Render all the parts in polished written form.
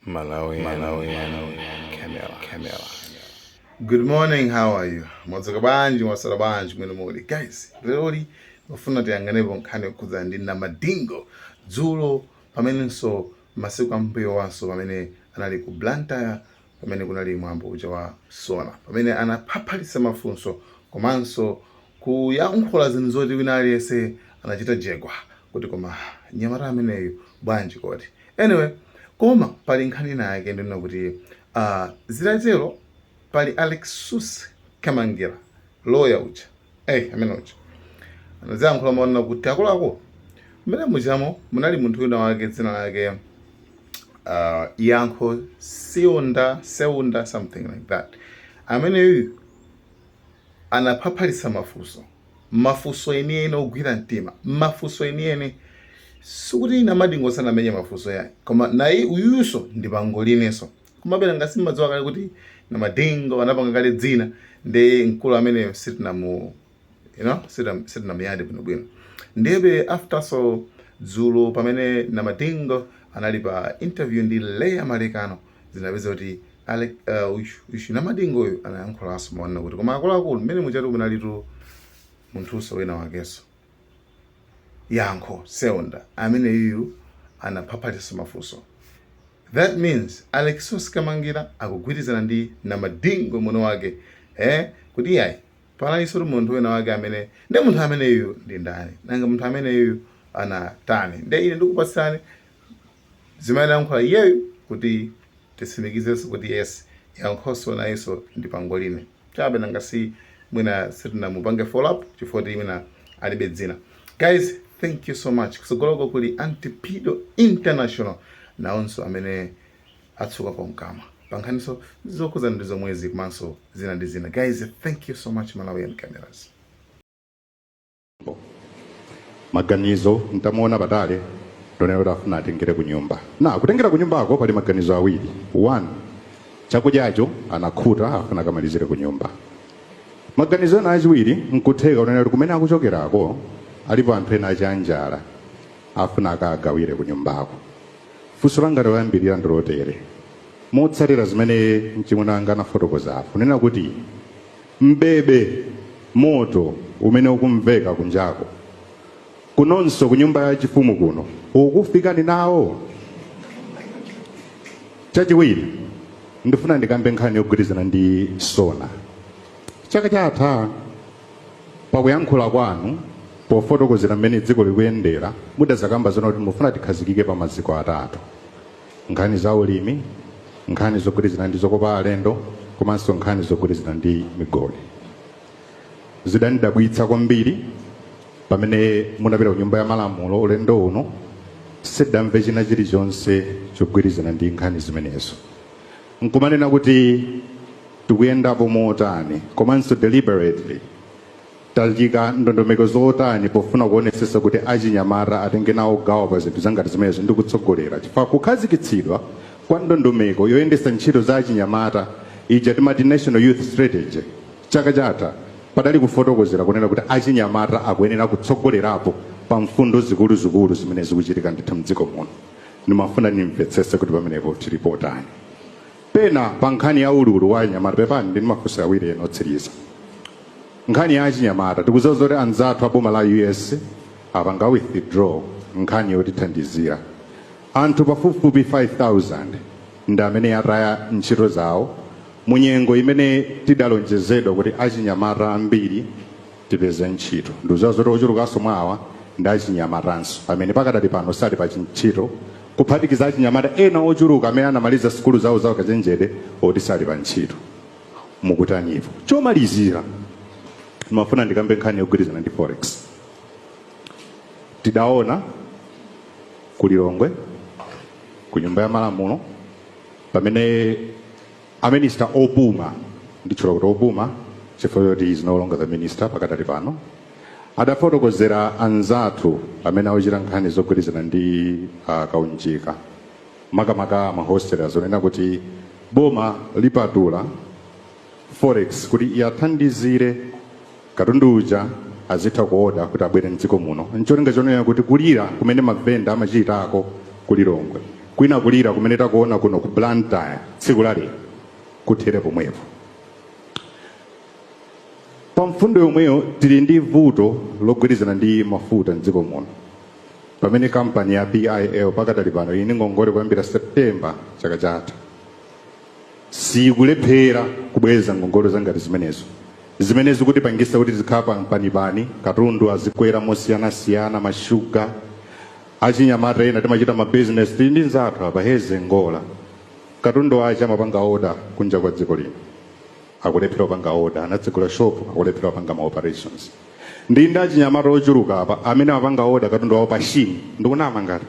Malawi, Malawi, Camera, Camera. Good morning, how are you? Mwadzuka bwanji, mwaswera bwanji kumene muli? Guys, leroli mafuna tiyang'anepo nkhani yokhudzana ndi Namadingo. Dzulo pamenenso masiku ambuyo wanso pamene anali ku Blantyre, pamene kunali mwambo uja wa SONA, pamene anaphaphalitsa mafunso komanso kuyankhula zinthu zoti wina aliyense anachita jegwa kuti, "Koma nyamata ameneyu bwanji kodi?" Anyway, koma pali nkhani ina yake ndinena kuti zitatero pali Alexious Kamangira, lawyer uja, amene uja anaziyankhula maonena kuti akuluakulu, mmene mujamo munali munthu wina wake dzina lake Yankho Seunda, Seunda, something like that, ameneyu anaphaphalitsa mafunso, mafunso enieni ogwira mtima, mafunso enieni. Sikuti Namadingo sanamenye mafunso yayi, koma naye uyuso ndi pangolinenso. Komabe ngasi mmadziwa kale kuti Namadingo anapanga kale dzina ndi mkulu ameneyo, sitinamu sitinamuyade bwinobwino. Ndiyebe after so dzulo pamene Namadingo anali pa interview ndi Leya Malekano, zinapeza kuti uyu Namadingo uyu anayankhulanso maonena kuti, "Koma akuluakulu, mmene muchatu munalitu munthuso wina wakenso, Yankho Seunda, amene iyu anaphapharitsa mafunso." That means Alexious Kamangira akugwirizana ndi Namadingo muno wake, kuti yayi, panalinso munthu wina wake amene ndi munthu ameneyu ndi ndani? Nanga munthu ameneyu anatani? Nde ine ndikupatsani zimene ayankhula iyeyu kuti titsimikizenso kuti yes, Yankhonso nayenso ndi pangoline chabe. Nanga si mwina sitinamupange follow up chifukwa kuti mwina alibe dzina. Guys, thank you so much. Kusogoloko kuli Antipido International, nawonso amene atsuka konkamwa pankhaniso zokhuzana ndi zomwezi komanso zina ndi zina. Guys, thank you so much. Malawian Cameras. Maganizo ntamuona patale, ndonena kuti afuna atengere ku nyumba. Na kutengera ku nyumbako pali maganizo awiri. One, chakudyacho anakhuta, afuna akamalizire ku nyumba. Maganizo ena achiwiri, nkutheka unena kuti kumene akuchokerako alipo anthu ena achanjala, afuna akagawire ku nyumbako. Funso langa loyambirira ndilotere: motsatira zimene mchimwene anga anafotokozapo, kunena kuti mbebe moto umene ukumveka kunjako kunonso ku nyumba ya chifumu kuno ukufikani nawo? Chachiwiri, ndifuna ndikambe nkhani yogwirizana ndi SONA. Chaka chatha pakuyankhula kwanu pofotokozera mmene dziko likuyendera, mudazakamba zona kuti mufuna tikhazikike pa maziko atatu: nkhani za ulimi, nkhani zogwirizana ndi zokopa alendo, komanso nkhani zogwirizana ndi migodi. Zidandidabwitsa kwambiri pamene munapita ku Nyumba ya Malamulo ulendo uno, sidamve china chilichonse chogwirizana ndi nkhani zimenezo. Nkumanena kuti tikuyendapo motani, komanso deliberately tachika ndondomeko zotani pofuna kuonesesa kuti achinyamata atenge nawo gawo pa zinthu zangati zimenezo ndi kutsogolera, chifukwa kukhazikitsidwa kwa ndondomeko yoyendetsa ntchito za achinyamata ija timati National Youth Strategy chaka chatha, padali kufotokozera kunena kuti achinyamata akuyenera kutsogolerapo pa mfundo zikuluzikulu zimene zikuchitika ndithu mdziko muno. Ndimafuna ndimvetsese kuti pamenepo tilipo tani pena pa nkhani ya ululu wa anyamata. Pepani, ndini mafunso awiri ena otsiriza. Nkhani ya achinyamata, tikudziwa zoti anzathu a boma la US apanga withdraw nkhani yotithandizira. Anthu pafupifupi 5000 ndi amene ataya ntchito zawo munyengo imene tidalonjezedwa kuti achinyamata ambiri tipeze ntchito. Ndikudziwa zoti ochulukanso mwa awa ndi achinyamatanso amene pakadali pano sali pa ntchito, kuphatikiza achinyamata ena ochuluka amene anamaliza sukulu zawo za ukachenjede oti sali pa ntchito. Mukutanipo? Chomalizira, ndimafuna ndikambe nkhani yogwirizana ndi forex. Tidaona ku Lilongwe ku Nyumba ya Malamulo pamene a minister opuma, nditchula kuti opuma chifukwa choti is no longer the minister pakadali pano, adafotokozera anzathu amene akuchita nkhani zogwirizana ndi kaunjika, makamaka ma wholesalers, onena kuti boma lipatula forex kuti iyathandizire katundu uja azitha kuoda kuti abwere mdziko muno, ncholinga chonena kuti kulira kumene mavenda amachitako ku Lilongwe. Kwina kulira kumene takuona kuno ku Blantyre tsiku lalero kuthere pomwepo. Pa mfundo yomweyo, tili ndi vuto logwirizana ndi mafuta mdziko muno, pamene kampani ya PIL pakadali pano ili ndi ngongole kuyambira September chaka chatha, sikulephera kubweza ngongole zangati zimenezo, zimene zikutipangisa kuti zikhala pa mpanipani, katundu azikwera mosiyanasiyana, mashuga. Achinyamata ena timachita mabizinesi, tili ndi nzathu apa Heze Ngola, katundu ache amapanga order kunja kwa dziko lino, akulephera kupanga order, anatsegula shop, akulephera kupanga ma operations. Ndi achinyamata ochuluka apa amene amapanga order katundu wawo pa Shein. Ndikunama ngati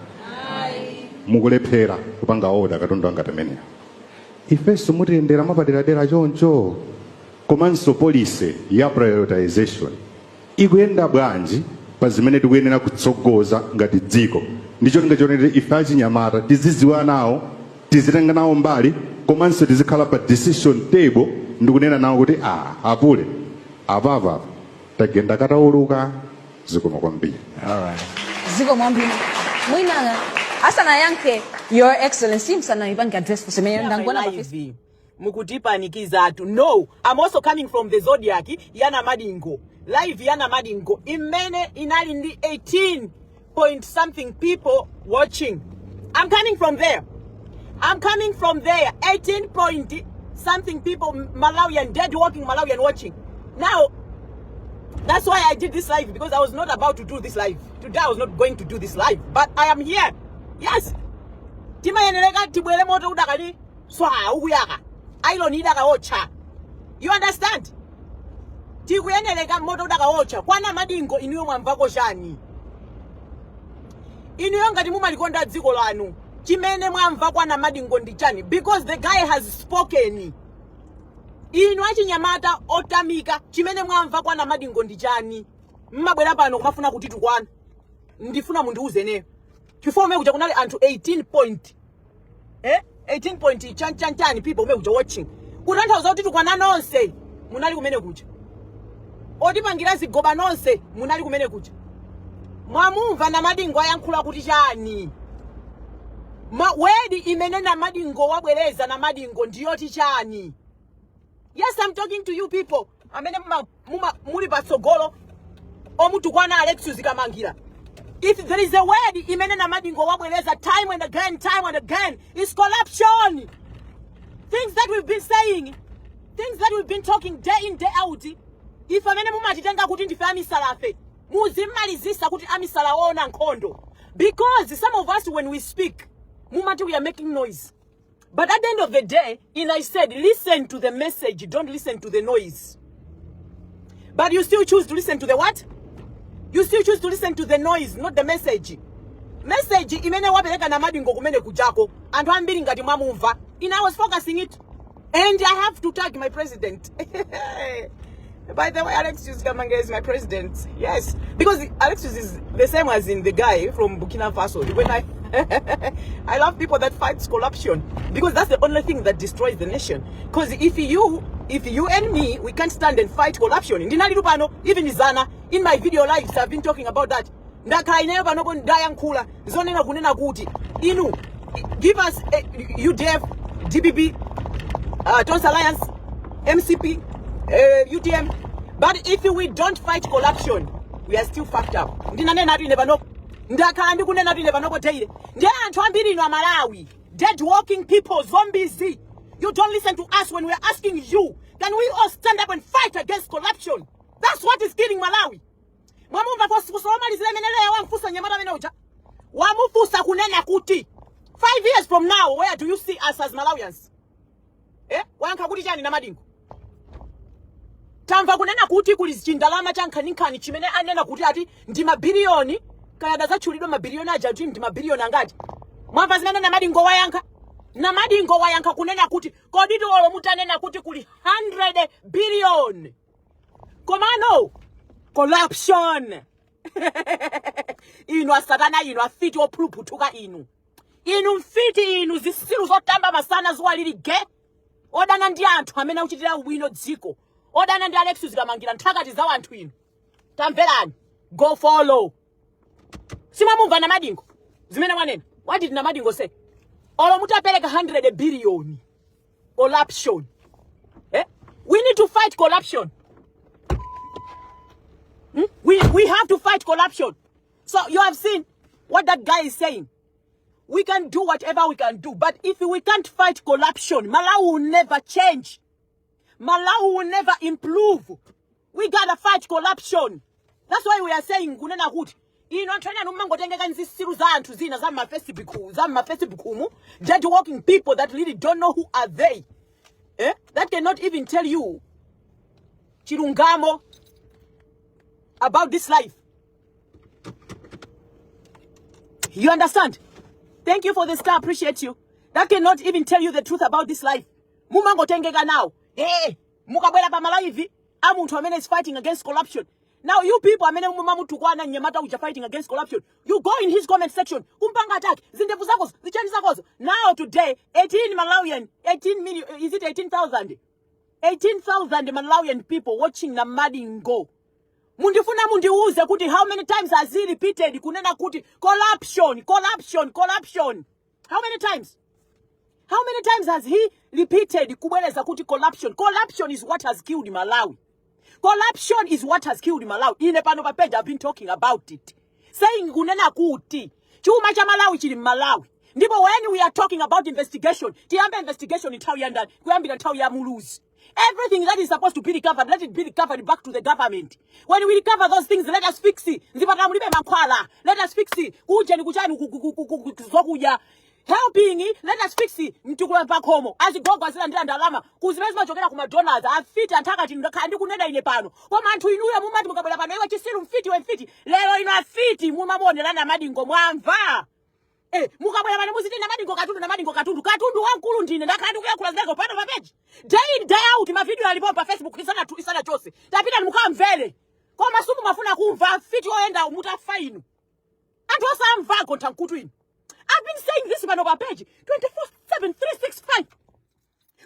mukulephera kupanga order katundu angati ameneyo? Ifenso mutiyendera mwapaderadera choncho? Komanso policy ya prioritization ikuyenda bwanji pa zimene tikuyenera kutsogoza ngati dziko, ndicho tingachionere ife achinyamata tiziziwa nawo, tizitenga nawo mbali, komanso tizikhala pa decision table ndikunena nawo kuti a apule apapa tagenda katauluka? Zikomo kwambiri. All right. Zikomo kwambiri. Mwina asanayankhe, Your Excellency, msanayipange address kusemene ndangona pa Facebook. Live mukutipanikizatu. No, I'm also coming from the Zodiak yana Madingo live, yana Madingo imene inali ndi 18 point something people watching. I'm coming from there. I'm coming from there. 18 point something people, Malawian, dead walking Malawian watching. Now that's why I did this live, because I was not about to do this live today. I was not going to do this live, but I am here. Yes, timayenereka tibwere moto udakali swa ukuyaka, iron idakawotcha. You understand? Tikuyenereka moto udakawotcha. Kwana Madingo, inuyo mwamvako chani? Inuyo ngati mumalikonda dziko lanu, chimene mwamva kwana Madingo ndi chani? Because the guy has spoken. Inu achinyamata otamika, chimene mwamva kwana Madingo ndi chani? Mmabwera pano kumafuna kuti tukwana. Ndifuna mundiuze neyo, chifukwa umene kuja kunali anthu 18 point 18 point chan chan chan people umene kuja watching, kutanthauza kuti tukwana nonse munali kumene kuja, otipangira zigoba nonse munali kumene kuja. Mwamumva Namadingo ayankhula kuti chani? Ma word imene Namadingo wabwereza, Namadingo, ndiyoti chani? Yes, I'm talking to you people amene muma muli patsogolo omutukwana Alexius Kamangira. If there is a word imene Namadingo wabwereza time and again, time and again, is corruption. Things that we've been saying, things that we've been talking day in, day out. Ife amene mumatitenga kuti ndife amisalafe, muzimmalizisa kuti amisala ona nkhondo, because some of us, when we speak, mumati we are making noise. But at the end of the day, in I said, listen to the message, don't listen to the noise. But you still choose to listen to the what? You still choose to listen to the noise, not the message. Message imene wapereka Namadingo kumene kujako, anthu ambiri ngati mwamumva. In I was focusing it. And I have to tag my president. By the way, Alexius Kamangira is my president. Yes, because Alexius is the same as in the guy from Burkina Faso. When I love people that fights corruption, because that's the only thing that destroys the nation. Because if you and me, we can't stand and fight corruption. Ndinali pano, even Zana, in my video lives, I've been talking about that. Ndakhala ineyo panopo ndayankhula zonena kunena kuti inu give us UDF, DPP, Tonse Alliance, MCP, UTM. But if we don't fight corruption, we are still fucked up. Ndinanena atu ine panopo, ndakhala ndikunena atu ine panopo daily. Ndiye anthu ambiri inu Amalawi, dead walking people, zombies, you don't listen to us when we are asking you, can we all stand up and fight against corruption? That's what is killing Malawi. Mwamumva kusomalizira imene leya wamfusa nyamata amene uja wamufusa kunena kuti 5 years from now, where do you see us as Malawians? Eh, wayankha kuti chani Namadingo? Tamva kunena kuti kuli chindalama cha nkhaninkhani chimene anena kuti ati ndi mabiliyoni, kaya dazatchulidwa mabiliyoni aja kuti ndi mabiliyoni angati. Mwamva zimene Namadingo wayankha? Namadingo wayankha kunena kuti kodi olo mutanena kuti kuli 100 billion, komano corruption. Inu asatana, inu afiti ophuluphutuka, inu mfiti, inu zisilu zotamba masana zuwa lili ge, odana ndi anthu amene akuchitira ubwino dziko, odana ndi Alexius Kamangira, nthakati za anthu inu, tamverani, go follow. Simwamumva Namadingo zimene mwanena? What did Namadingo say? Olo mutapereka 100 billion, corruption, eh? We need to fight corruption. We have to fight corruption. So you have seen what that guy is saying. We can do whatever we can do, but if we can't fight corruption, Malawi will never change. Malawi will never improve. We gotta fight corruption. That's why we are saying kunena kuti ino anthu ena mumangotengeka nzisiru za anthu zina za ma Facebook umu, dead walking people that really don't know who are they, eh? That cannot even tell you chilungamo about this life. You understand? Thank you for the star, appreciate you. That cannot even tell you the truth about this life. Mumangotengeka now. Hey, mukabwera pa ma live a munthu amene is fighting against corruption. Now you people amene mumamutukwana mnyamata uja fighting against corruption, you go in his comment section, kumpanga attack, zindevu zakozo, zichani zakozo. Now today, 18 Malawian, 18 million, is it 18,000? 18,000 Malawian people watching Namadingo. Mundifuna mundiuze kuti how many times has he repeated kunena kuti corruption, corruption, corruption? How many times? How many times has he repeated kubwereza kuti corruption? Corruption is what has killed Malawi. Corruption is what has killed Malawi. Ine pano pa page I've been talking about it, saying kunena kuti chuma cha Malawi chili Malawi. Ndipo when we are talking about investigation, tiyambe investigation nthawi ya ndani? Kuyambira nthawi ya Muluzi. Everything that is supposed to be recovered, let it be recovered back to the government. When we recover those things, let us fix it. Mzipatala mulibe mankhwala, let us fix it. Kujeni kuchani zokudya helping, let us fix it. Mtukula pakhomo, azigogo azilandira ndalama kuzimene zimachokera ku McDonald's. Afiti anthakati, ndakhala ndikunena ine pano, koma anthu inuyo mumati mukabwera pano, "Iwe chisiru, mfiti we, mfiti." Lero ino afiti mumamuonerana Namadingo, mwamva? Eh, mukabwera pano muziti, "Namadingo katundu, Namadingo katundu." Katundu wamkulu ndine. Ndakhala ndikuyankhula zileko pano pa page day in, day out. Mavidiyo alipo pa Facebook isana isana chose, tapita mukamvere, koma simumafuna kumva. Afiti oyenda mutafa inu, anthu osamva gontha mkutu inu. I've been saying this pano pa page 24/7 365,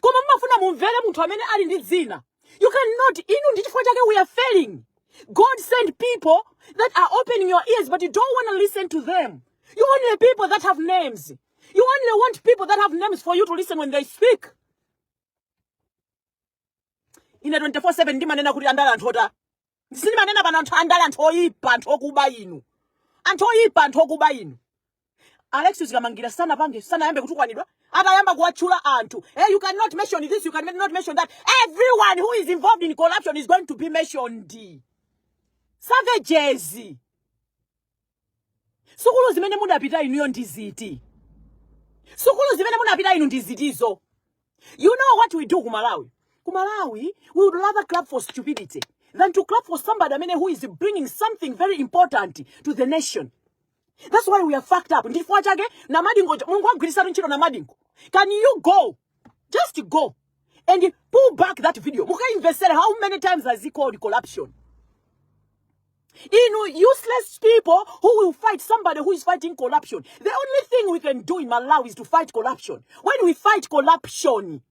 koma mumafuna mumvere munthu amene ali ndi dzina. You cannot. Inu ndi chifukwa chake we are failing. God send people that are opening your ears, but you don't want to listen to them. You only people that have names. You only want people that have names for you to listen when they speak. Ine 24/7 ndimanena kuti andale anthu ota, sindimanena pano anthu andale, anthu oyipa, anthu okuba inu, anthu oyipa, anthu okuba inu. Alexius Kamangira sanapange, sanayambe kutukwanidwa atayamba kuwatchula anthu. Hey, you cannot mention this, you cannot mention that. Everyone who is involved in corruption is going to be mentioned. Savages. Sukulu zimene mudapita inuyo ndi ziti? Sukulu zimene munapita inu ndi zitizo? You know what we do ku Malawi? Ku Malawi, we would rather clap for stupidity than to clap for somebody amene who is bringing something very important to the nation. That's why we are fucked up. Ndifukwa chake Namadingo, Mulungu agwirisatu ntchito Namadingo. Can you go, just go and pull back that video, mukaimvesere how many times has he called corruption? Inu useless people who will fight somebody who is fighting corruption. The only thing we can do in Malawi is to fight corruption. When we fight corruption,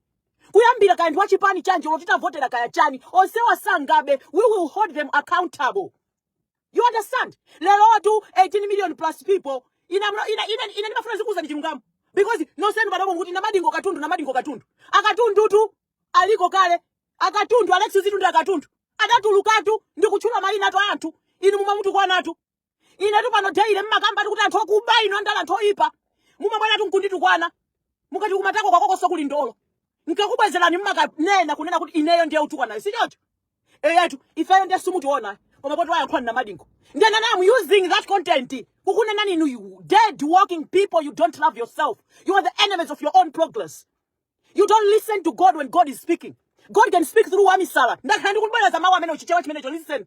kuyambira kaya ndi wachipani chanji, lotitavotera kaya chani, onsewa sangabe, we will hold them accountable. You understand? Lero 18 million plus people, ina ina ina ina ndimafuna zikuza chilungamo, because nonsenu panopo kuti, "Namadingo katundu, Namadingo katundu." Akatundu tu aliko kale akatundu. Alex zitu ndi akatundu, adatulukatu ndi kutchula mayina to anthu inu mumamutukwanatu. Inetu pano daily mmakamba kuti anthu okuba inu, andala, anthu oyipa, mumabweratu nkunditukwana, mukati kumatako kwakokonso kuli ndolo, nkakubwezerani. Mmakanena kunena kuti ineyo ndiye utukwanayo, si choncho? Eyetu, ifeyo ndiye simutiona, koma poti wayankhula Namadingo, ndiye I'm using that content kukunenani inu, you dead walking people. You don't love yourself. You are the enemies of your own progress. You don't listen to God when God is speaking. God can speak through wamisala. Ndakhala ndikubwereza mawu amene uchichewa chimenecho. Listen,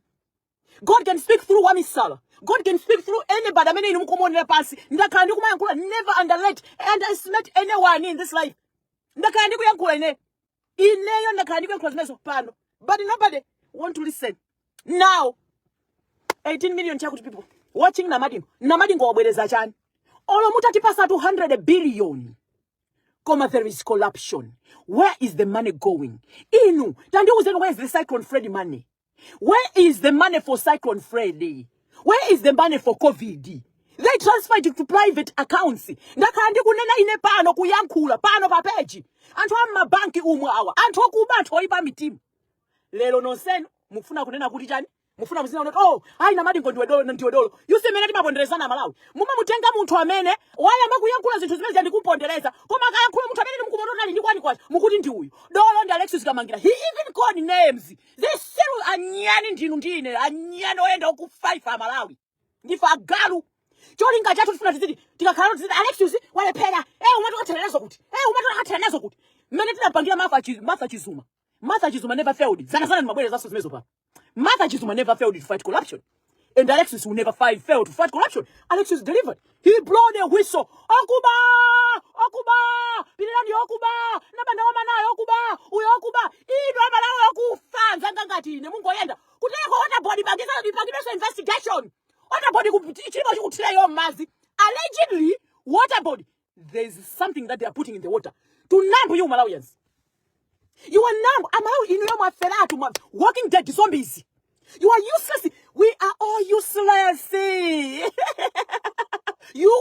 God can speak through wamisala. God can speak through anybody amene inu mukumonera pansi. Ndakhala ndikumayankhula, never underrate, underestimate anyone in this life. Ndakhala ndikuyankhula ine, ineyo ndakhala ndikuyankhula zimenezo pano, but nobody want to listen. Now 18 million chakuti people watching Namadingo. Namadingo wabwereza chani? Olo mutatipasa 200 billion, koma there is corruption. Where is the money going? Inu tandiuzeni, where is the Cyclone Freddy money? Where is the money for Cyclone Freddy? Where is the money for COVID? They transferred it to private accounts. Ndakhala ndikunena ine pano, kuyankhula pano pa page. Anthu a m'mabanki umwe awa, anthu okuba, anthu oyipa mitima. Lero nonsenu mukufuna kunena kuti chani? Mufuna muzina kuti, "Oh, ayi, Namadingo ndiwe dolo, ndiwe dolo." You see mene timaponderezana Malawi? Mumamutenga munthu amene wayamba kuyankhula zinthu zimene ndikupondereza, koma akayankhula munthu amene mukumototali ndi kwani kwacha, mukuti ndi uyu dolo, ndi Alexius Kamangira. He even called names. Zisilu, anyani ndinu, ndine anyani oyenda okufaifa. Malawi ndife agalu. Cholinga chathu tifuna tiziti tikakhala tiziti Alexius walephera. Eh, umati ukathera nazo kuti? Eh, umati ukathera nazo kuti? Mmene tinapangira Martha Chizuma. Martha Chizuma never failed. Zana zana ndimabwereza zaso zimezo pa. Martha Chizuma never failed to fight corruption. And Alexis will never fail to fight corruption. Alexis delivered. He blew the whistle. Okuba! Okuba! Pilirani okuba! Nabanda wamanayo okuba! Uyo okuba! Ino amalawo okufa nzanga ngati ine mungoyenda. Kuteko water board ibangisa ipangideso investigation. Water board chilipo chikuthira yo mazi. Allegedly, water board, there is something that they are putting in the water to numb you Malawians. You are numb. Amalawi inu yomwe aferatu walking dead zombies. You are useless. We are all useless. You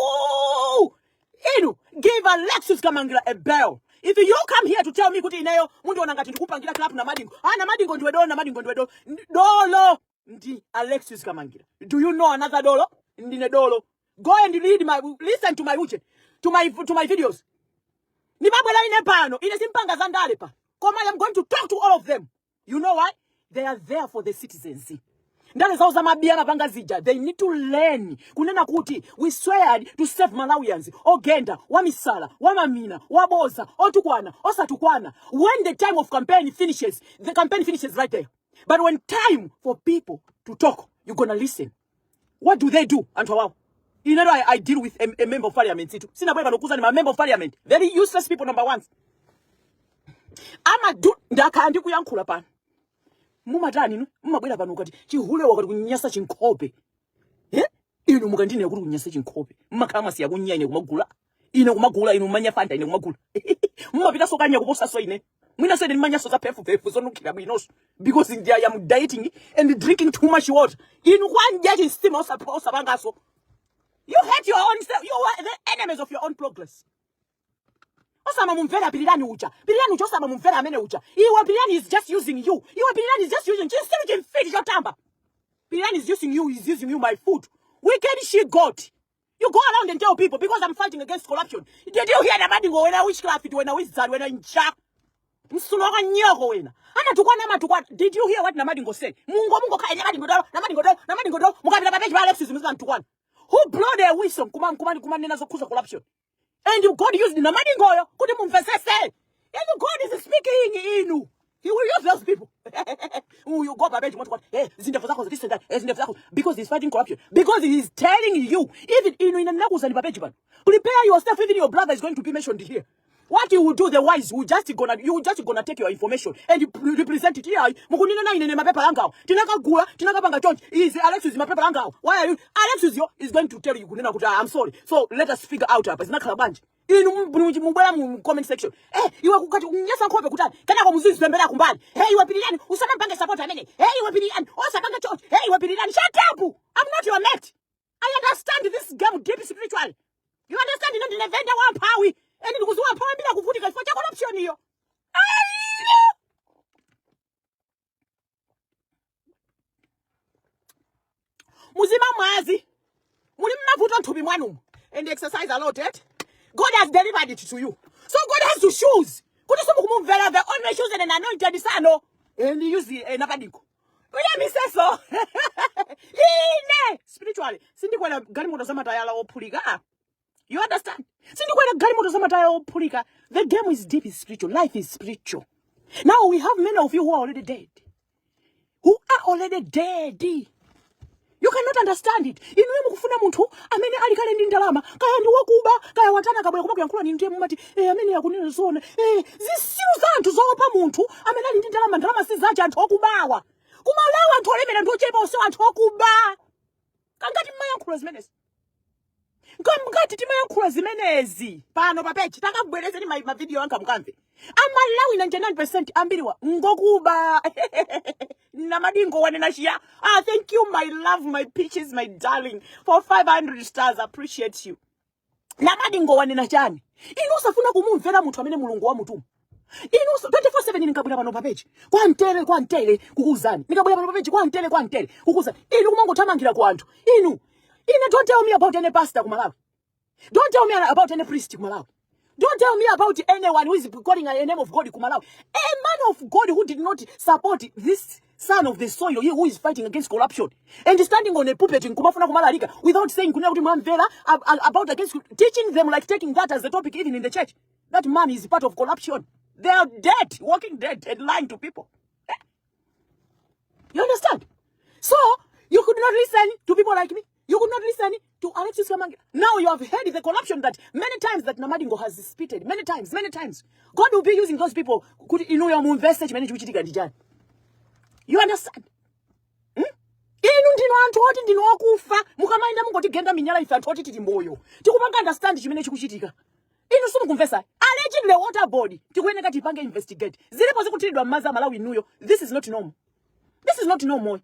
inu, give Alexis Kamangira a bell. If you come here to tell me kuti ineyo mundiona ngati ndikupangira clap na Madingo. Ah, na Madingo ndiwe dolo, na Madingo ndiwe dolo. Dolo ndi Alexis Kamangira. Do you know another dolo? Ndine dolo. Go and read my listen to my uche to my videos. Nimabwera ine pano, ine simpanga za ndale pa. Koma I am going to talk to all of them. You know why? They are there for the citizens. Ndale zawo zamabiya mapanga zija, they need to learn kunena kuti we swear to save Malawians. Ogenda wamisala, wamamina, waboza, otukwana, osatukwana, when the time of campaign finishes, the campaign finishes right there. But when time for people to talk, you're gonna listen. What do they do, anthu awawo? Ineyo I deal with a member of parliament itu sinabwera pano kuzani ma member of parliament, very useless people. Number one, amadu ndakhala ndikuyankhula pano. Mumatani inu? Mumabwera pano ukati chihule, wakati kunyasa chinkhope. Eh, inu mukandinena kuti kunyasa chinkhope, mmakhala mwasiya kunya. Ine kumagula, ine kumagula, inu mmanya Fanta, ine kumagula. Mumapitaso kanya kuposaso ine. Mwinaso ine ndimanyaso za pefupefu zonunkhira bwinonso because I am dieting and drinking too much water. Inu kwanja chistima osapangaso. You hate your own self. You are the enemies of your own progress. Osama mumvera Pirirani uja, Pirirani uja, osama mumvera amene uja. Iwe Pirirani is just using you. Iwe Pirirani is just using chisiru chimfiti chotamba. Pirirani is using you, is using you my foot. Wicked she got. You go around and tell people because I'm fighting against corruption. Did you hear Namadingo wena witchcraft, wena wizard, wena nja msulo wakanyoko wena anatukwana amatukwana? Did you hear what Namadingo said? Mungo mungo kaya Namadingo dolo, Namadingo dolo, Namadingo dolo. Mukapita pa page pa Alexis muzimtukwana. Who blow their whistle kuma kuma kuma nena zokhuza corruption? And God used Namadingoyo kuti mumvesese. And God is speaking inu. He will use those people. You go pa page mwati, "Hey, zindevu zako this and that, hey, zindevu zako," because he's fighting corruption, because he is telling you. Even inu ine ndinakuwuzani pa page pano, prepare yourself. Even your brother is going to be mentioned here. What you will do, the wise will just gonna, you will just gonna take your information and represent it here. Mukunena na ine mapepa yangawo tinakagula, tinakapanga chonchi izi. Alexis, mapepa yangawo, why are you? Alexis yo is going to tell you kunena kuti, "Ah, I'm sorry, so let us figure out apa zinakhala bwanji." Inu mubwera mu comment section, "Eh, iwe kukati kunyasa nkhope kutani?" Kenako muzizembera kumbali. "Hey, iwe Pirirani, usamampange support amene. Hey, iwe Pirirani, osapanga chonchi. Hey, iwe Pirirani." Shut up. I'm not your mate. I understand this game deep spiritually. You understand? Ine ndine venda wamphawi and ndikuziwa mphawi bila kuvutika chifukwa cha corruption iyo. Aiyo! Muzima mwazi muli mmavuto nthupi mwanumu and exercise a lot. Eh? God has delivered it to you, so God has to choose kuti simukumumvera the only chosen and anointed son and use Namadingo uyamiseso. Ine spiritually sindikwera galimoto zamatayala ophulika. You understand? Sindikwera galimoto zamatayala ophulika. The game is deep, is spiritual. Life is spiritual. Now we have many of you who are already dead, who are already dead. You cannot understand it. Inuyo mukufuna munthu amene ali kale ndi ndalama, kaya ndi wakuba, kaya watana, kabwera koma kuyankhula ni ndiye mumati, "Eh, amene akunena zona." Eh, zisilu za anthu zoopa munthu amene ali ndi ndalama. Ndalama si zache, anthu okubawa. Kumalawi anthu olemera ndi ochepa, onsewa anthu okuba. Kangati mmayankhula zimenezi? Ngati timayankhula zimenezi pano pa page, takabwerezeni mavideo anga mukamve. Amalawi 99% ambiriwa ngokuba. Namadingo wanena chiya. Ah, thank you, my love, my peaches, my darling, for 500 stars. Appreciate you. Namadingo wanena chani? Inu osafuna kumumvera munthu amene Mulungu wamutuma. Inu 24/7 nikabwera pano pa page kwa mtere kwa mtere kukuuzani, nikabwera pano pa page kwa mtere kwa mtere kukuuzani, inu kumangothamangira ku anthu. Inu, ine, don't tell me about any pastor ku Malawi. Don't tell me about any priest ku Malawi. Don't tell me about anyone who is calling a name of God ku Malawi. A man of God who did not support this son of the soil, he who is fighting against corruption and standing on a pulpit nkumafuna kumalalika without saying kunena kuti mwamvera about against, teaching them, like taking that as a topic even in the church. That man is part of corruption. They are dead, walking dead and lying to people. You understand? So you could not listen to people like me. You could not listen to Alexis Kamangira. Now you have heard the corruption that many times that Namadingo has spitted. Many times, many times. God will be using those people kuti inuyo mumvese chimene chikuchitika ndi chani. You understand? Inu ndinu anthu oti ndinu okufa. Mukamayenda mungotigenda minyala, ife anthu oti tili moyo, tikupanga understand chimene chikuchitika. Inu simukumvesa. Allegedly Water Board tikuyeneka tipange investigate. Zilipo zikuthiridwa m'madzi a Malawi. Inuyo, this is not normal. This is not normal.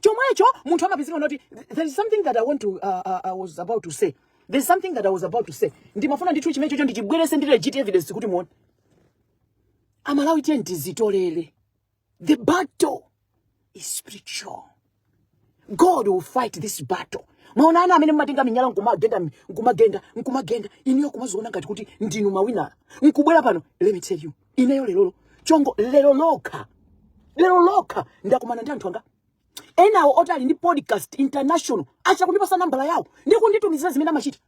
Chomwecho munthu amapezeka noti there is something that I want to I was about to say. There's something that I was about to say. Ndimafuna ndithu chimene chocho ndichibwerese ndi legit evidence kuti muone. Amalawi, tiye tizitolere. The battle is spiritual. God will fight this battle. Mwaona ana amene mumatenga minyala nkumagenda, nkumagenda, nkumagenda, inuyo kumaziona ngati kuti ndinu mawinala, nkubwera pano. Let me tell you, ineyo lerolo chongo, lero lokha, lero lokha ndakumana ndi anthu anga enawo oti ali ndi podcast international, acha kundipasa nambala yawo ndi kunditumizira zimene amachita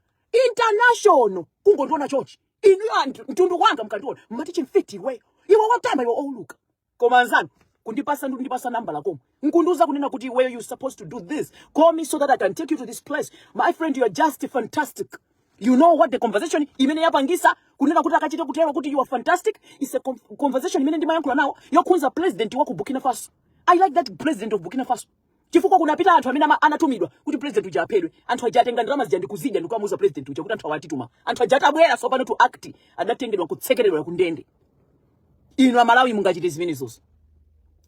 international. Kungondiona chochi inuyo anthu mtundu wanga, mkandiona mmati chimfiti iweyo, iwe wotamba, iwe owuluka. Koma anzanu kundipasa ndi kundipasa nambala komwe nkundiuza kunena kuti where you supposed to do this, call me so that I can take you to this place. My friend, you are just fantastic. You know what the conversation imene yapangisa kunena kuti akachite kutero kuti you are fantastic is a conversation imene ndimayankhula nawo yokhudza president wa ku Burkina Faso. I like that president of Burkina Faso chifukwa kunapita anthu amene anatumidwa kuti president uja aphedwe. Anthu aja atenga ndalama zija ndikuzidya ndikukamuuza president uja kuti anthu awa atituma. Anthu aja atabwera tsopano to act, adatengedwa kutsekeredwa ku ndende. Inu Amalawi mungachite zimenezozo?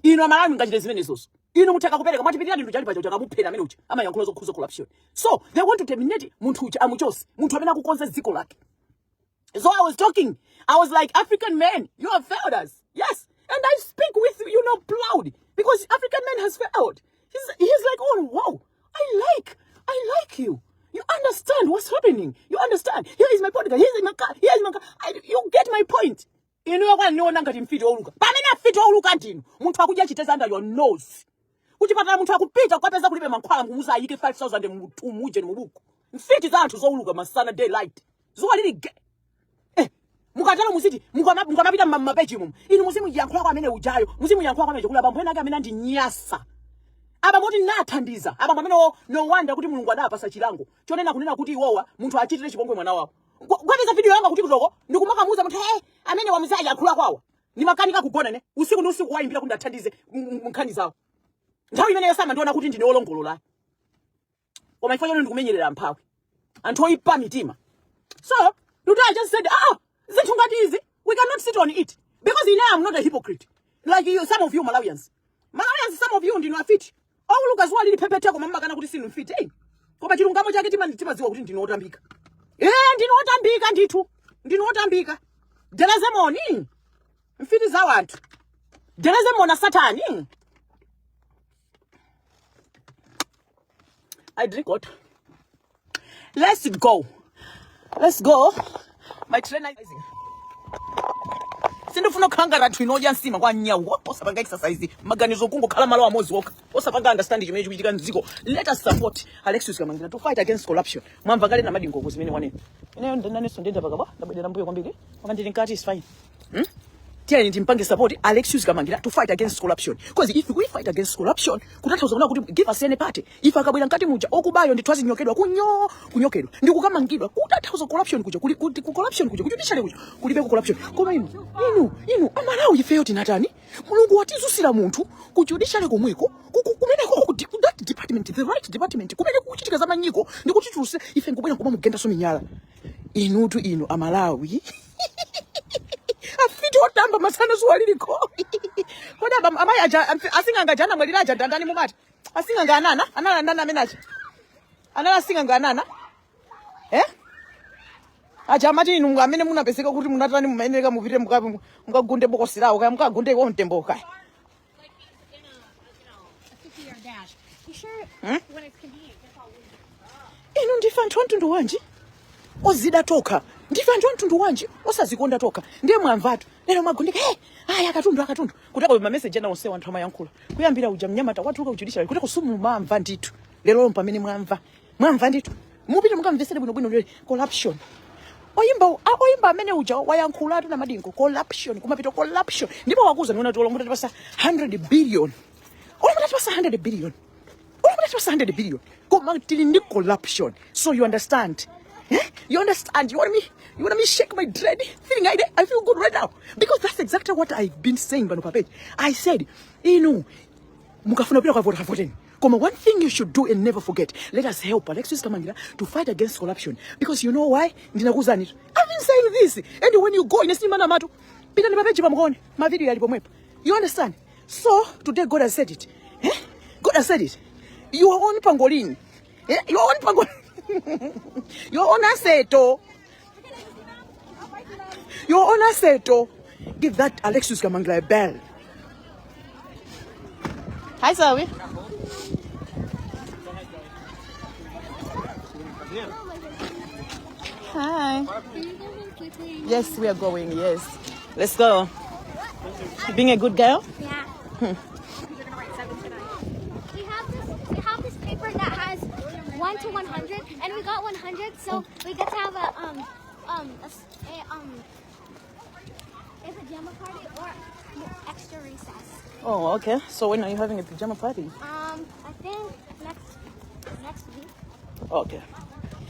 Inu Amalawi mungachite zimenezozo? Inu mutheka kupereka mwatipitirira ndinthu chali pacha chakamuphera amene uja amayankhula zokhudza corruption. So they want to terminate munthu uja, amuchose munthu amene akukonza dziko lake. So I was talking, I was like, "African men, you have failed us." Yes. And I speak with proud because African man has failed. He's like, "Oh, wow, I like you. You understand what's happening. You understand. Here is my podcast. Here is my car. Here is my car." You get my point. Inu yakwandiona ngati mfiti owuluka. Pamene afiti owuluka ndinu. Munthu akudya chiteza under your nose. Kuchipatala munthu akupita kukapeza kulibe mankhwala, mukumuza ayike 5000 mumuje mubuku. Mfiti za anthu zowuluka masana, daylight. Zuwa lili ge. Mukatero muziti mukamapita mmapeji mumu, inu muzimuyankhula kwa amene ujayo, muzimuyankhula kwa amene kuli abambo ena ake amene andinyasa, abambo oti nathandiza, abambo amenewo. No wonder kuti Mulungu adapasa chilango chonena kunena kuti iwowa munthu achitire chipongwe mwana wawo. Kwapeza video yanga kuti kutoko ndikumakamuuza munthu, "Hey, amene wamuzayankhula kwawa." Ndimakanika kugona ne usiku ndi usiku wayimbira kuti ndathandize nkhani zawo. Nthawi imeneyo samandiona kuti ndine wolongolola, koma ifo chone ndikumenyerera amphawi, anthu oyipa mitima. So today I just said, "Ah, zinthu ngati izi we cannot sit on it," because ine I'm not a hypocrite like you, some of you Malawians. Malawians, some of you ndinu afiti owuluka zuwa lili phepheteko, mamakana kuti sinu mfiti. Hey, koma chilungamo chake timadziwa kuti ndinu otambika. Ndinu otambika ndithu, ndinu otambika. Delezemoni mfiti za wanthu, delezemona satani. I drink water. Let's go. Let's go. My trainer is sindifuna kukhala ngati anthu inodya nsima kwa nyawu, osapanga exercise maganizo, kungokhala malo amodzi okha, osapanga understand chimene chikuchitika mdziko. Let us support Alexius Kamangira to fight against corruption. Mwamva kale Namadingo zimene wanena. Ineyo ndinanenso ndenda pakabwa, ndabwerera mbuyo kwambiri, koma ndili mkati, is fine. Tiyeni timpange support Alexius Kamangira to fight against corruption, because if we fight against corruption, kutanthauza kuna kuti give us any party, if akabwera mkati muja, okubayo ndithu azinyokedwa, kunyo kunyokedwa ndi kukamangidwa. Kutanthauza corruption kuja kuli kuti ku corruption kuja, ku judiciary kuja kulibe ku corruption. Koma inu, inu, inu Amalawi, ifeyo tinatani? Mulungu watizusira munthu ku judiciary komweko, kumeneko ku that department, the right department, kumene kukuchitika za manyiko, ndi kutituluse ife nkubwera nkumamugendaso minyala. Inutu inu Amalawi, afiti otamba masana zuwa liliko. Kodi amayi aja asing'anga aja anamwalira aja ndandani mumati? Asing'anga anana? Anala ndani amene aja? Anala asing'anga anana? Eh? Aja amati inu amene munapezeka kuti munatani, mumayeneka mupite mukagunde bokosi lawo, kaya mukagunde iwo mtembo kaya. Inu ndife anthu amtundu wanji ozida tokha? Ndife anthu amtundu wanji osazikonda tokha? Ndiye mwamvatu lero mwagundika, hey, aya akatundu akatundu kutako mameseji ena onsewa anthu amayankhula kuyambira uja mnyamata watuluka ku judiciary kutako simumamva ndithu. Lero pamene mwamva, mwamva ndithu. Mupite mukamvesere bwinobwino lero corruption. Oyimba oyimba amene uja wayankhulatu Namadingo, corruption kumapita corruption, ndipo wakuza niona tolo mutatipasa 100 billion, olo mutatipasa 100 billion, olo mutatipasa 100 billion, koma tili ndi corruption. So you understand, eh? You understand? You want me shake my dread feeling? I feel good right now because that's exactly what I've been saying pano pa page. I said, inu mukafuna kupita kukavota, kavoteni, koma one thing you should do and never forget, let us help Alexis Kamangira to fight against corruption. Because you know why? Ndinakuuzani, I've been saying this, and when you go, ine sindimanamatu. Pitani pa page pamukaone mavideo yali pomwepo. You understand? So today God has said it, eh? God has said it. Your own pangolin, eh? Your own pangolin, your own asset, oh. Your own asset, oh. Give that Alexis Kamangira a bell. Hi, Zoe. Hi. Yes, we are going. Yes. Let's go. You being a good girl? Yeah. We have this paper that has 1 to 100, and we got 100, so we get to have a, s- a pajama party or extra recess. Oh, okay. So when are you having a pajama party? I think next week. Okay.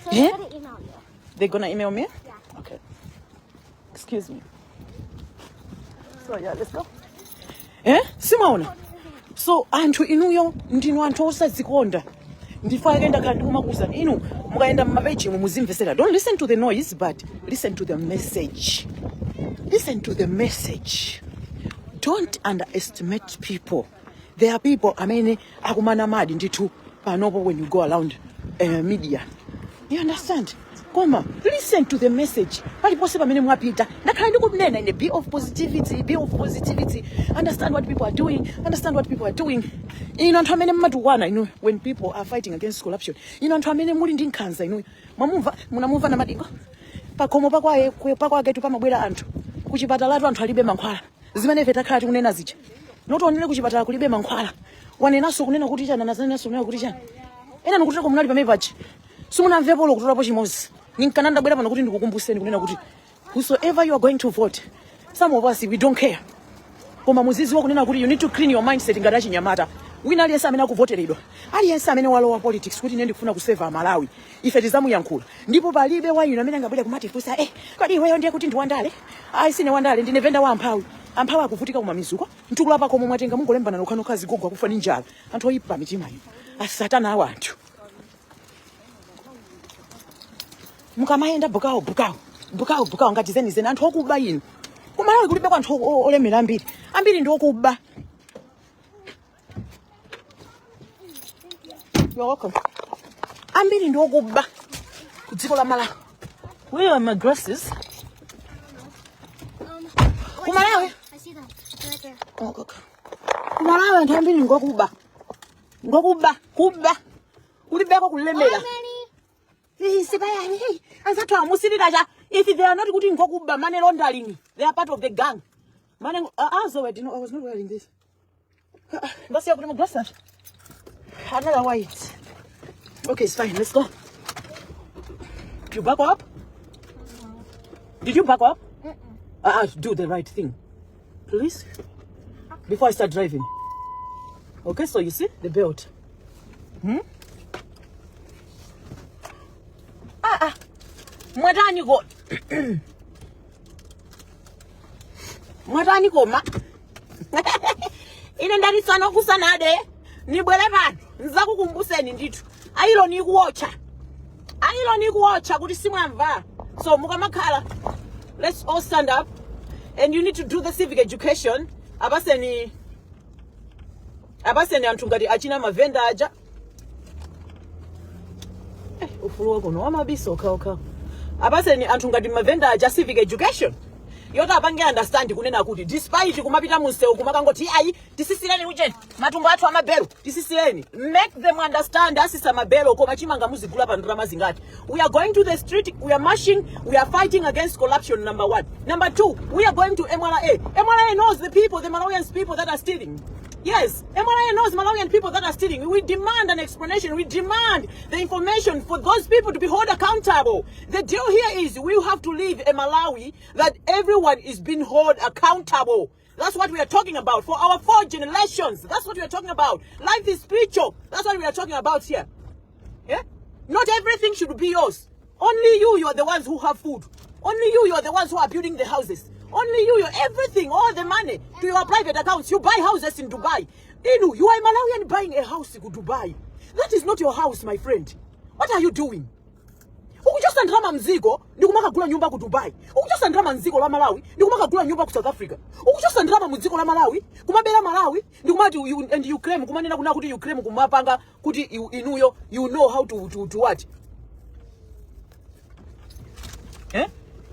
So Yeah? they're gonna email you. They're gonna email me? Yeah. Okay. Excuse me. So yeah, let's go. Eh? Simaona. So anthu inuyo ndinu anthu osadzikonda. Ndifake ndakhala ndikumakuuzani inu mukayenda mmapeji mu muzimvesera. Don't listen to the noise, but listen to the message. Listen to the message. Don't underestimate people. There are people amene akumana madi ndithu panopo when you go around media. You understand? Koma listen to the message. Paliponse pamene mwapita, ndakhala ndikunena ine, be of positivity, be of positivity. Understand what people are doing, understand what people are doing. Inu anthu amene mmatukwana inu when people are fighting against corruption, inu anthu amene muli ndi nkhanza inu, mwamumva, munamumva Namadingo pakhomo pakwaye pakwaketu pamabwera anthu kuchipatalatu, anthu alibe mankhwala, zimene ife takhala tikunena zija. Notionere kuchipatala kulibe mankhwala, wanenanso kunena kuti chani, anazanenanso kunena kuti chani, ena nikuteko munali pamene pachi simunamvepo kutolapo chimodzi. Ninkana ndabwera pano kuti ndikukumbuseni kunena kuti whosoever you are going to vote, some of us, we don't care, koma muziziwa kunena kuti you need to clean your mindset ngati achinyamata. Wina aliyense amene akuvoteredwa, aliyense amene walowa politics kuti ine ndikufuna kuseva Malawi, ife tizamuyankhula, ndipo palibe wa inu amene angabwere kumatifunsa, "Eh, kodi iweyo ndiye kuti ndi wandale?" Ayi, sine wandale, ndine venda wa amphawi. Amphawi akuvutika kumamizuko, mtukula pakomo mwatenga mungolembana nokhanokha, zigogo akufa ndi njala. Anthu oyipa mitima inu, asatana awo anthu. Mukamayenda bukawo bukawo bukawo bukawo ngati zenizeni anthu okuba inu. Kumalawi kulibe kwa anthu olemera ambiri, ambiri ndi okuba. You're welcome. Ambiri ndi okuba ku dziko la Malawi. Where are my glasses? Kumalawi. I see them. They're right there. Oh, okay. Kumalawi anthu ambiri ngokuba, ngokuba, kuba kulibeko kulemera. Many. Eh, sibayani, hey, anzathu amusilira cha if they are not kuti ngokuba, money laundering, they are part of the gang. Money also I did not, I was not wearing this. Ndasiya kuti my glasses, another white. Okay, it's fine, let's go. You back up? Did you back up? Do the right thing, please, before I start driving. Okay, so you see the belt? Ah, ah. Mwatani ko? Mwatani koma? Ine ndati tsano kusanade nibwere pano nzakukumbuseni ndithu. Ayilo nikuwotcha, ayilo nikuwotcha kuti simwamva. So mukamakhala, let's all stand up and you need to do the civic education. Apaseni anthu ngati achina mavenda aja. Ufulu wakono wamabisa okhaokha. Apaseni anthu ngati mavenda aja civic education yoti apange understand kunena kuti despite kumapita munsewu kumakangoti, "Ayi, tisisireni ucheni matumbo athu amabelo, tisisireni," make them understand asisa mabelo, koma chimanga muzigula pa ndalama zingati? We are going to the street, we are marching, we are fighting against corruption, number one. Number two, we are going to MRA. MRA knows the people, the Malawians people that are stealing. Yes, MRA knows Malawian people that are stealing. We demand an explanation. We demand the information for those people to be held accountable. The deal here is we have to live a Malawi that everyone is being held accountable. That's what we are talking about for our four generations. That's what we are talking about. Life is spiritual. That's what we are talking about here. Yeah? Not everything should be yours. Only you, you are the ones who have food. Only you, you are the ones who are building the houses. Only you, you everything, all the money to your private accounts. You buy houses in Dubai. Inu, you are a Malawian buying a house in Dubai. That is not your house, my friend. What are you doing? Ukuchosa ndalama mziko ndikumakagula nyumba ku Dubai. Ukuchosa ndalama mdziko la Malawi ndikumakagula nyumba ku South Africa. Ukuchosa ndalama mudziko la Malawi, kumabera Malawi, ndikumati and you claim, kumanena kuna kuti you claim, kumapanga kuti inuyo you know how to what, eh?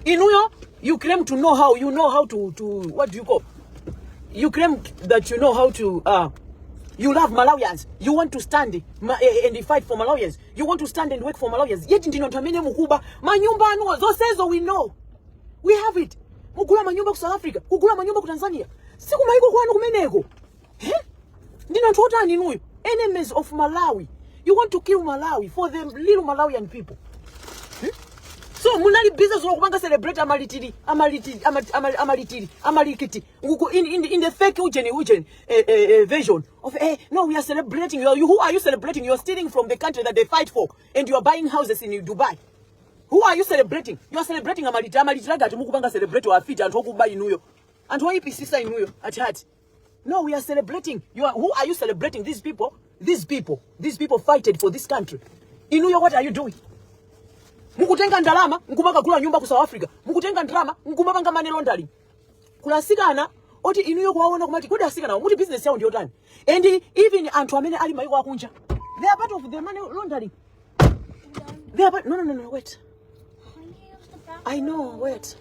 Inuyo you claim to know how, you know how to, what do you call, you claim that you know how to you love Malawians, you want to stand and fight for Malawians, you want to stand and work for Malawians, yet ndino anthu amene mukuba manyumba anuwo zonsezo. We know, we have it. Mugula manyumba ku South Africa, kugula manyumba ku Tanzania, sikumayiko kwanu kumeneko, eh? Ndino anthu otani inuyo? Enemies of Malawi. You want to kill Malawi for the little Malawian people. So munali busy zokupanga celebrate amalitiri, amalitiri, amalitiri, amalikiti Uku in the fake ujeni version of no, we are celebrating. Who are you celebrating? You are stealing from the country that they fight for and you are buying houses in Dubai. Who are you celebrating? You are celebrating amalitiri, amalitiri agati mukupanga celebrate wafiti, anthu okuba inuyo, anthu oyipisisa inuyo ati ati no, we are celebrating. You are who are you celebrating? These people, these people, these people fighted for this country. Inuyo, what are you doing? Mukutenga ndalama nkumakagula nyumba ku South Africa, mukutenga ndalama nkumapanga money laundering. Kula asikana oti inuyo kuwaona kumati, kodi asikana muti business yawo ndiyotani? And even anthu amene ali maiko akunja, they are part of the money laundering. They are part, no, wait. I know, wait.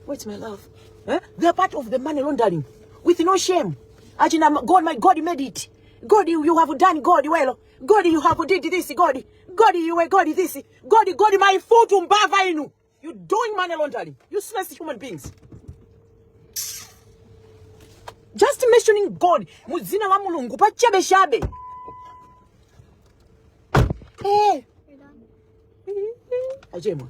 Wait, my love. Eh? They are part of the money laundering with no shame. Achina, God, my God made it. God, you have done God well. God, you have did this. God, God, you were God this. God, God, my foot mbava inu. You doing money laundering. Useless human beings. Just mentioning God. Muzina wa Mulungu pachabe shabe. Eh. You're done. Achemwa.